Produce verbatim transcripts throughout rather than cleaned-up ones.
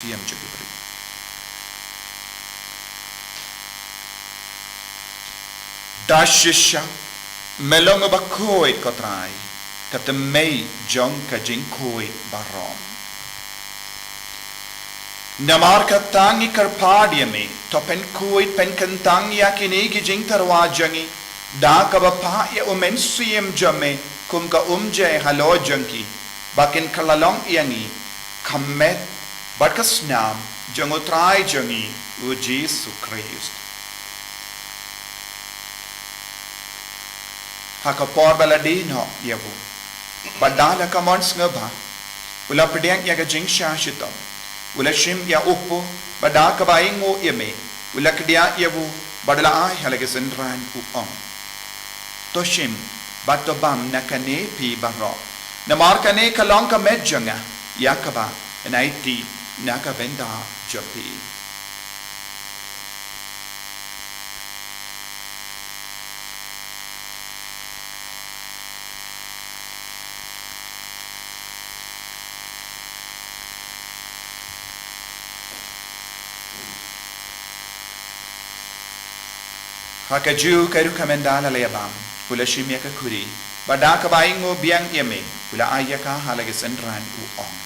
Mynsiem jong u briew. Da shisha, me long uba khuid ko Trai, ka tymmen jong ka jingkhuid baroh. Namar kata ngi kyrpad ïa me, to pynkhuid pynkyntang ïa kine ki jingtyrwa jong ngi, da kaba phah ïa u Mynsiem jong me kum ka umjai halor jong ki, ba kin kylla long ïa ngi ka met bad ka snam jong u Trai jong ngi u Jisu Khrist. Ha ka por ba la die noh ïa u, bad da la ka mon sngewbha, u la pdiang ïa ka jingshah shitom, u la shim ïa u kpu, bad da kaba ainguh ïa me, u la kdiah ïa u, bad u la ai ha la ki synran, u ong: To shim bad to bam na kane phi baroh, namar kane ka long ka met jong nga, ïa kaba yn aiti na ka bynta jong phi. Ha kajuh ka rukom ynda la ïa bam, u la shim ïa ka khuri, bad da kaba ainguh biang ïa me, u la ai ïa ka ha la ki synran, u ong: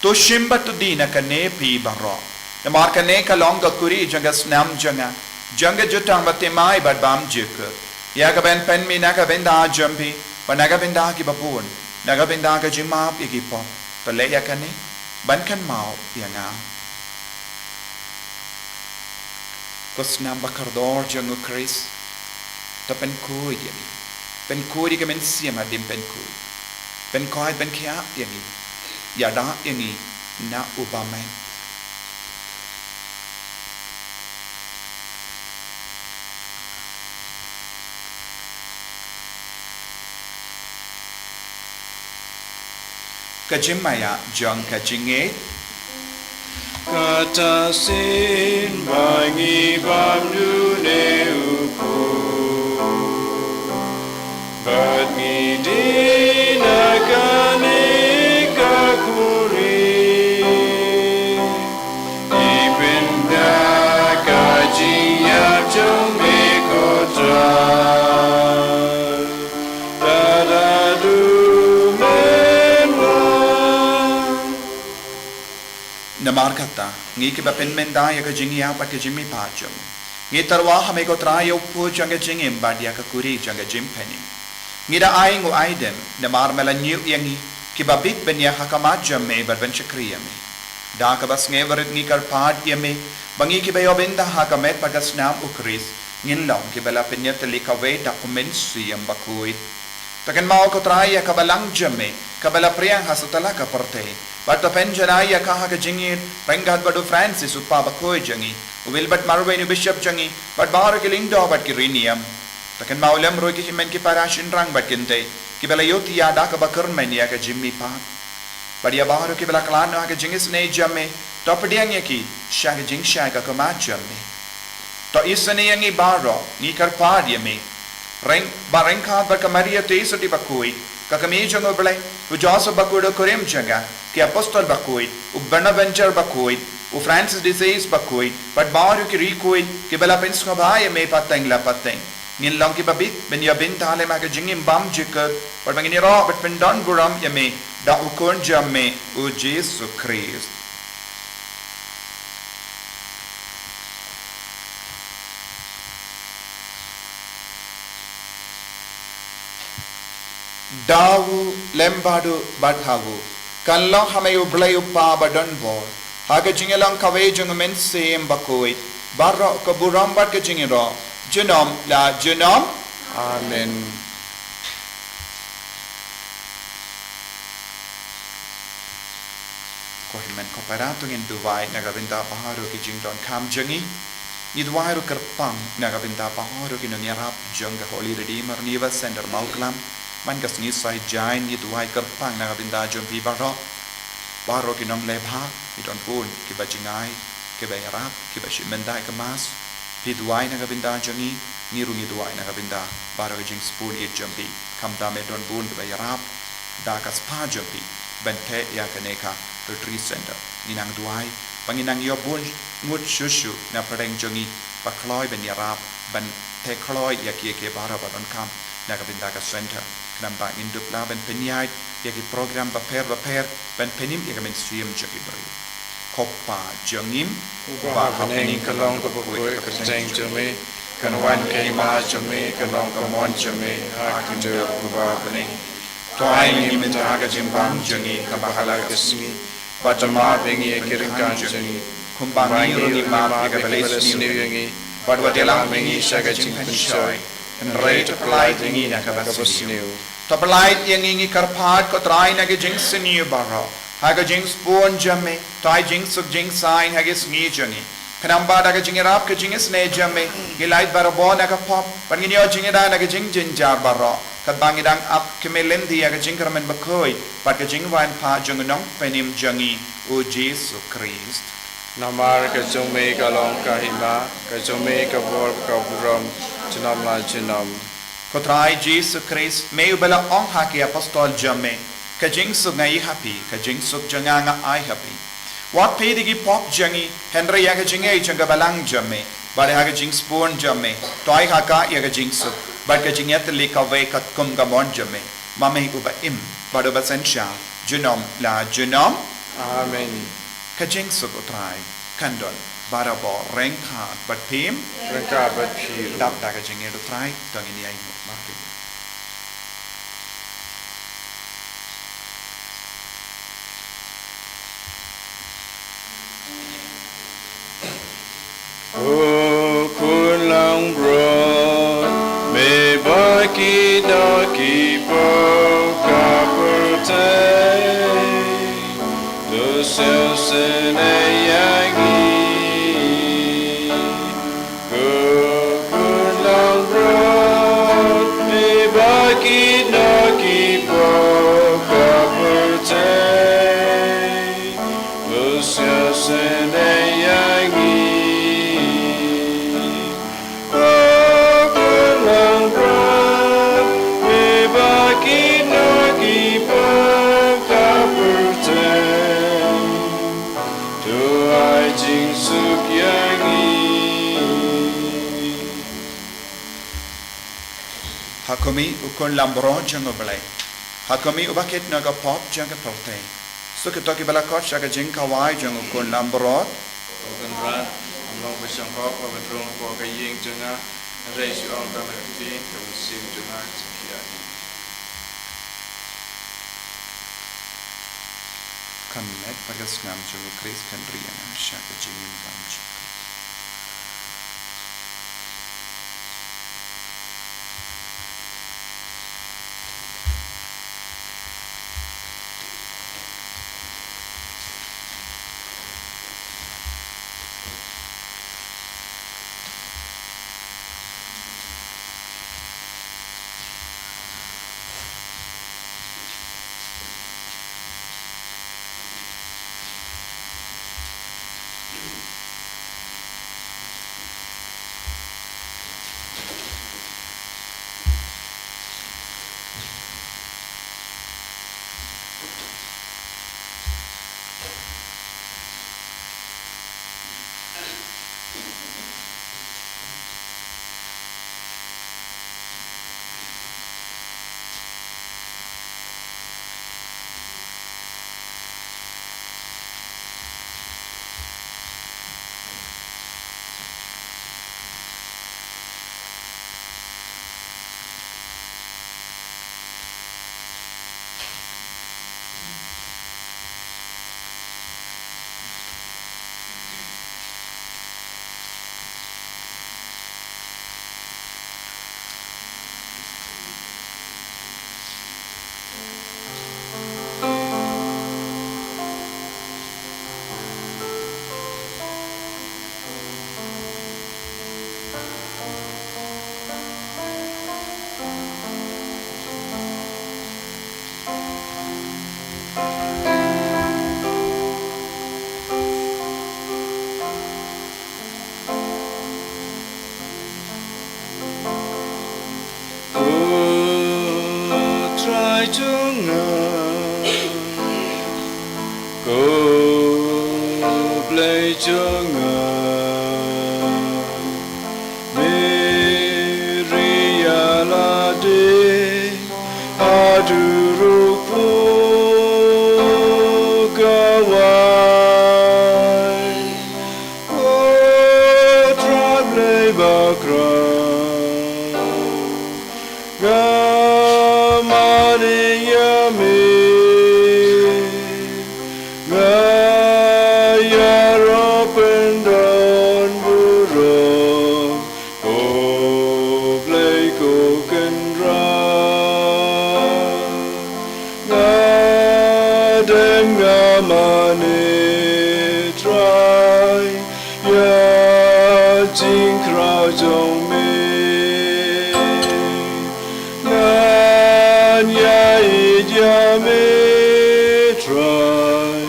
To shim bad to die na kane phi baroh, namar kane ka long ka khuri jong ka snam jong nga, jong ka jutang bathymmai bad bymjukut, ïa kaba yn pynmih na ka bynta jong phi bad na ka bynta ki babun, na ka bynta ka jingmap ïa ki pop. To leh ïa kane ban kynmaw ïa nga. Ko snam bakordor jong u Khrist, to pynkhuid ïa ngi. Pynkhuid ïa ka mynsiem hadien pynkhuid. Pynkhuid pynkhiah ïa ngi. Ïada ïa ngi na u bymman. Ka jingmaïa jong ka jingngeit. Kata shisien ba ngi bam dune u kpu, bad ngi die na kane ka khuri, ngi pynbna ka jingïap jong me ko Trai, tad haduh men wan. Namar kata, ngi kiba pynmynta ïa ka jingïap bad ka jingmihpat jong ngi, ngi tyrwa ha me ko Trai ïa u kpu jong ka jingim bad ïa ka khuri jong ka jingpynim. Ngi da ai ngi u aidem, namar me la ñiew ïa ngi kiba bit ban ïaid ha khmat jong me bad ban shakri ïa me. Da kaba sngewrit ngi kyrpad ïa me, ba ngi kiba ïoh bynta ha ka met bad ka snam u Khrist, ngin long kiba la pynïatylli kawei da u Mynsiem Bakhuid. To kynmaw ko Trai ïa ka balang jong me, kaba la phriang ha satlak ka pyrthei, bad to pynjanai ïa ka ha ka jingïeit ryngkat bad u Francis u Kpa Bakhuid jong ngi, u Wilbert Marwein u Bishop jong ngi, bad baroh ki lyngdoh bad ki rynïeng. To kynmaw lem ruh ïa ki hynmen ki para shynrang bad kynthei, kiba la ïohthiah da kaba kyrmen ïa ka jingmihpat. Bad ïa baroh kiba la khlad noh ha ka jingisynei jong me, to pdiang ïa ki sha ka jingshai ka khmat jong me. To isynei ïa ngi baroh, ngi kyrpad ïa me, ryng, ba ryngkat bad ka Maria Theisotti Bakhuid, ka Kmie jong u Blei, u Joseph Bakhuid u kurim jong ka, ki Apostol Bakhuid, u Bonaventure Bakhuid, u Francis de Sales Bakhuid, bad baroh ki riewkhuid kiba la pynsngewbha ïa me pateng la pateng, ngin long kiba bit ban ïoh bynta lem ha ka jingim bymjukut, bad ba ngin ïaroh bad pyndonburom ïa me da u Khun jong me u Jisu Khrist. Da u lem bad u bad ha u, kan long ha me u Blei u Kpa badonbor, ha ka jingïalong kawei jong u Mynsiem Bakhuid, baroh ka burom bad ka jingïaroh junom la junom. Amen. Ko hynmen ko para, to ngin duwai na ka bynta baroh ki jingdonkam jong ngi. Ngi duwai ruh kyrpang na ka bynta baroh ki nongïarap jong ka Holy Redeemer Neighbour Centre Mawklam, man ka sngi Saitjaiñ. Ngi duwai kyrpang na ka bynta jong phi baroh. Baroh ki nongleh bha, ki don bun kiba jngai, kiba ïarap, kiba shim bynta ïa ka Mass. Phi duwai na ka bynta jong ngi, ngi ruh ngi duwai na ka bynta baroh ki jingsbun ïeit jong phi. Khamtam me don bun kiba ïarap da ka spah jong phi ban theh ïa kane ka Rotary Centre. Ngi nang duwai ba ngin nang ïoh bun ngut shuh shuh na pdeng jong ngi ba kloi ban ïarap ban teh kloi ïa kiei kiei baroh ba donkam na ka bynta ka centre. Khnang ba ngin dup lah ban pynïaid ïa ki program bapher bapher ban pynim ïa ka mynsiem jong ki briew. Ko Pa jong ngi uba ha bneng, ka long kaba khuid ka kyrteng jong me, kan wan ka hima jong me, kan long ka mon jong me ha ka khyndew uba ha bneng. To ai ngi mynta ka jingbam jong ngi kaba ha la ka sngi, bad to map ïa ngi ki ryngkang jong ngi, kumba ngi ruh ngi map ïa kiba la sniew ïa ngi, bad wat ïalam ïa ngi sha ka jingpynshoi, hynrei to pynlait ïa ngi na kaba sniew. To pynlait ïa ngi, ngi kyrpad ko Trai, na ka jingsniew baroh, ha ka jingsbun jong me, to ai jingsuk jingsaiñ ha ka sngi jong ngi. Khnang ba da ka jingïarap ka jingisynei jong me, ngi lait barabor na ka pop, bad ngin ïoh jingïada na ka jingjynjar baroh, katba ngi dang ap kmie lynti ïa ka jingkyrmen bakhuid bad ka jingwan phah jong u Nongpynim jong ngi, u Jisu Khrist. Namar ka jong me ka long ka hima, ka jong me ka bor, ka burom, junom la junom. Ko Trai Jisu Khrist, me uba la ong ha ki apostol jong me, ka jingsuk nga ïoh ha phi, ka jingsuk jong nga nga ai ha phi. Wat peit ïa ki pop jong ngi, hynrei ïa ka jingngeit jong ka balang jong me, bad ha ka jingsbun jong me, to ai ha ka ïa ka jingsuk bad ka jingïatylli kawei katkum ka mon jong me, ma me uba im bad uba synshar junom la junom. Amen. Ka jingsuk u Trai kan don barabor ryngkat bad phi. Ryngkat bad phi ruh. Dap da ka jingngeit u Trai, to ngin ïai muh markylliang. Ko Khun langbrot, me ba ki doh ki pop ka pyrthei, to sngewsynei ïa ngi. Ko Khun langbrot, me ba ki doh ki pop ka pyrthei, to sngewsynei ïa ngi. Ko Khun langbrot, me ba ki doh ki pop ka pyrthei, to ai jingsuk ïa ngi. Ha khmih, u Khun langbrot jong U Blei. Ha khmih, uba kit na ka pop jong ka pyrthei. Suk ïa kito kiba la khot sha ka jingkhawai jong u Khun langbrot. Ko Kynrad, ngam long ba shongkop ba phin rung hapoh ka ïing jong nga, hynrei shu ong tang da ka ktien, ka mynsiem jong nga kan sa pynhiar. Kan met bad ka snam jong u Khrist kan ri ïa nga sha ka jingim bymjukut. Ko Trai jong nga, ko Blei jong nga, Maria lade, haduh ruh pyrkhat, ko Trai Blei bakhraw. Nga mane ïa me, nga ïaroh pyndonburom, ko Blei ko Kynrad. Nga dem nga mane Trai, ïa jingkhraw jong me. Ngan ïa ïeit ïa me Trai,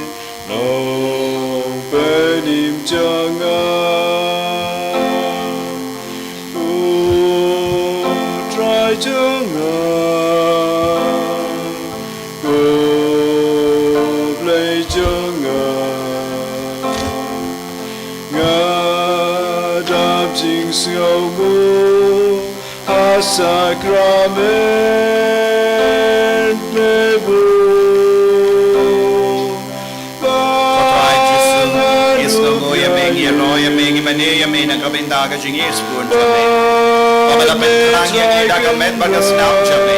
Nongpynim jong nga. Ko Trai jong nga, ko Blei jong nga. Nga dap jingsngewnguh ha sakramen me buh. Ko Trai Jisu, ngi sngewnguh ïa me, ngi ïaroh ïa me, ngi mane ïa me na ka bynta ka jingïeit sbun jong me. Ba me la pynthrang ïa ngi da ka met bad ka snam jong me.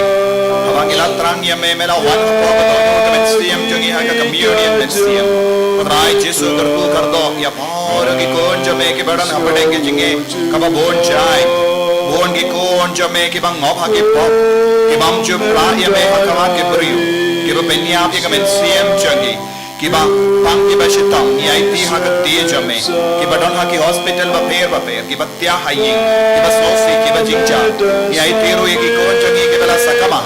Haba ngi la thrang ïa me, me la wan hapoh ka dohnud ka mynsiem jong ngi ha ka communion mynsiem. Ko Trai Jisu, kyrkhu kyrdoh ïa baroh ki khun jong me kiba don hapdeng ka jingim kaba bun jait. Bun ki khun jong me kiba ngop ha ki pop, ki bym ju pyrshah ïa me ha khmat ki briew, kiba pynïap ïa ka mynsiem jong ngi, kiba pang kiba shitom, ngi aiti ha ka kti jong me, kiba don ha ki hospital bapher bapher, kiba thiah ha ïing, kiba sngewsih, kiba jingjia. Ngi aiti ruh ïa ki khun jong ngi kiba la sakma.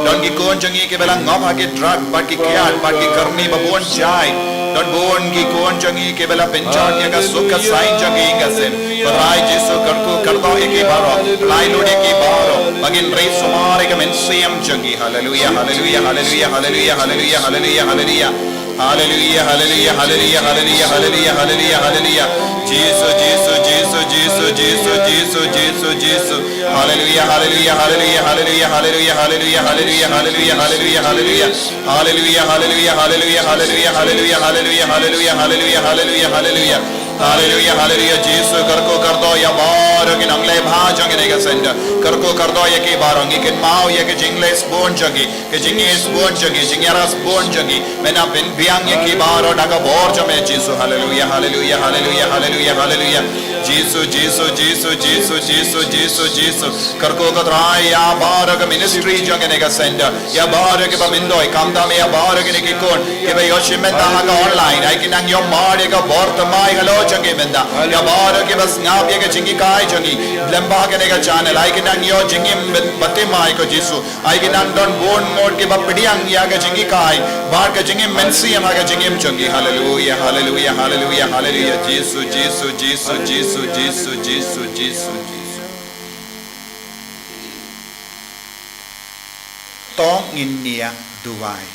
Don ki khun jong ngi kiba la ngop ha ki drug bad ki kiad bad ki kyrni ba bun jait. Don bun ki khun jong ngi kiba la pynjot ïa ka suk ka saiñ jong ngi ïing ka sem. Ko Trai Jisu, kyrkhu kyrdoh ïa ki baroh, pynlait lut ïa ki baroh ba kin ri sumar ïa ka mynsiem jong ngi. Haleluia, haleluia, haleluia, haleluia, haleluia, haleluia, haleluia. Haleluia, haleluia, haleluia, haleluia, haleluia, haleluia. Jisu, Jisu, Jisu, Jisu, Jisu, Jisu, Jisu, Jisu. Haleluia, haleluia, haleluia, haleluia, haleluia, haleluia, haleluia, haleluia, haleluia, haleluia. Haleluia, haleluia, haleluia, haleluia, haleluia, haleluia, haleluia, haleluia, haleluia, haleluia. Haleluia, haleluia, Jisu, kyrkhu kyrdoh ïa baroh ki nongleh bha jong kane ka center. Kyrkhu kyrdoh ïa ki baroh, ngi kynmaw ïa ki jingleh sbun jong ki. Ka jingïeit sbun jong ngi, jingïarap sbun jong ngi. Men ap pynbiang ïa ki baroh da ka bor jong me Jisu. Haleluia, haleluia, haleluia, haleluia, haleluia. Jisu, Jisu, Jisu, Jisu, Jisu, Jisu, Jisu. Kyrkhu ko Trai ïa baroh ka ministry jong kane ka center. Ïa baroh kiba myntoi, khamtam ïa baroh kine ki khun kiba ïoh shim mynta ha ka online. Ai ki nang ïoh mad ïa ka bor thymmai halor jong ki mynta. Ïa baroh kiba sngap ïa ka jinghikai jong ngi lyngba kane ka channel. Ai ki nang ïoh jingim bad thymmai ko Jisu. Ai ki nang don bun ngut kiba pdiang ïa ka jinghikai bad ka jingim mynsiem ha ka jingim jong ki. Haleluia, haleluia, haleluia, haleluia. Jisu, Jisu, Jisu, Jisu, Jisu, Jisu, Jisu, Jisu. To ngin ïa duwai.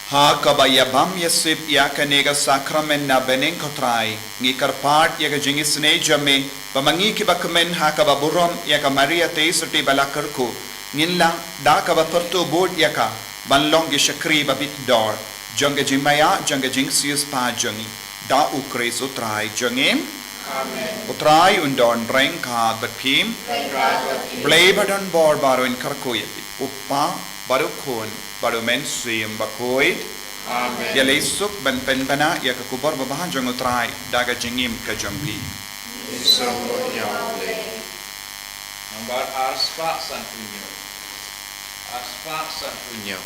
Ha kaba ïa bam ïa sip ïa kane ka sakramen na bneng ko Trai, ngi kyrpad ïa ka jingisynei jong me, ba ma ngi kiba kmen ha kaba burom ïa ka Maria Theisotti ba la kyrkhu, ngin lah da kaba pyrto bud ïa ka ban long ki shakri ba bit dor jong ka jingmaïa jong ka jingsiewspah jong ngi. Da U Khrist U Trai jong ngi. Amen. U Trai un don ryngkat bad phi. Ryngkat bad phi. Blei ba don bor baroh un kyrkhu ïa phi. U Kpa bad U Khun bad U Mynsiem Bakhuid. Amen. Ïaleh suk ban pynbna ïa ka khubor babha jong U Trai da ka jingim ka jong phi. Ngi sngewbha ïa U Blei. Nambar arspah sanphew hynñiew. Arspah sanphew hynñiew.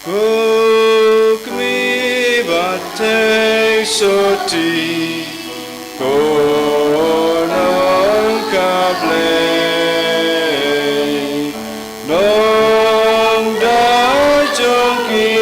Ko kmie ba Theisotti, ko nongkha Blei, nongdaw jong ki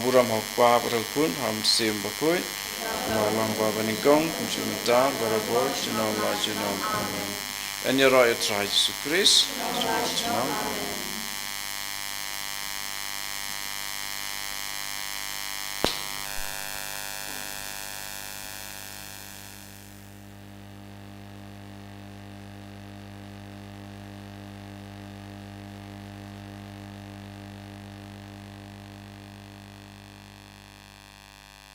Burom ha u Kpa bad ha u Khun, ha u Mynsiem Bakhuid, kumba long ha u Kpa banyngkong, kumjuh mynta, barabor, junom la junom. Amen. Yn ïaroh ïa u Trai Jisu Khrist. Junom.